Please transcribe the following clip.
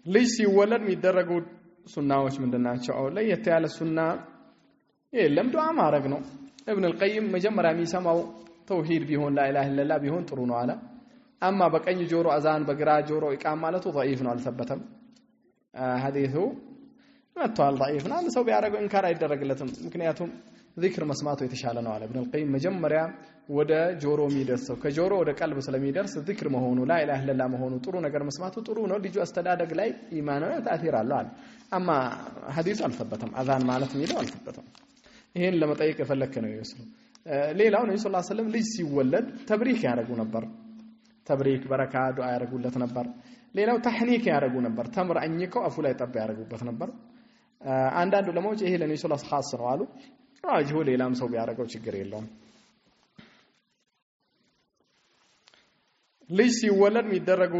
ልጅ ሲወለድ የሚደረጉ ሱናዎች ምንድን ናቸው? አሁን ለየት ያለ ሱና የለም፣ ዱዓ ማድረግ ነው። እብን አልቀይም መጀመሪያ የሚሰማው ተውሂድ ቢሆን ላኢላሃ ኢለላህ ቢሆን ጥሩ ነው አለ። አማ በቀኝ ጆሮ አዛን በግራ ጆሮ ኢቃም ማለቱ ضعيف ነው፣ አልተበተም። ሐዲሱ መጥቷል፣ ضعيف ነው። አንድ ሰው ቢያደርገው إنكار አይደረግለትም። ምክንያቱም ዚክር መስማቱ የተሻለ ነው አለ ኢብን አልቀይም። መጀመሪያ ወደ ጆሮ የሚደርሰው ከጆሮ ወደ ቀልብ ስለሚደርስ ዚክር መሆኑ لا إله إلا الله መሆኑ ጥሩ ነገር መስማቱ ጥሩ ነው። ልጁ አስተዳደግ ላይ ኢማናዊ تأثير አለው አለ። አማ ሐዲሱ አልተበተም፣ አዛን ማለት የሚለው አልተበተም። ይሄን ለመጠየቅ የፈለክ ነው ይመስለው። ሌላው ነብዩ صلى الله عليه وسلم ልጅ ሲወለድ ተብሪክ ያደርጉ ነበር። ተብሪክ በረካ ዱዓ ያደርጉለት ነበር። ሌላው ተህኒክ ያደርጉ ነበር። ተምር አኝከው አፉ ላይ ጠብ ያደርጉበት ነበር። አንዳንድ ዑለማዎች ይሄ ለነብዩ صلى الله عليه وسلم خاص ነው አሉ። ራጅሁ ሌላም ሰው ቢያደርገው ችግር የለውም። ልጅ ሲወለድ የሚደረጉ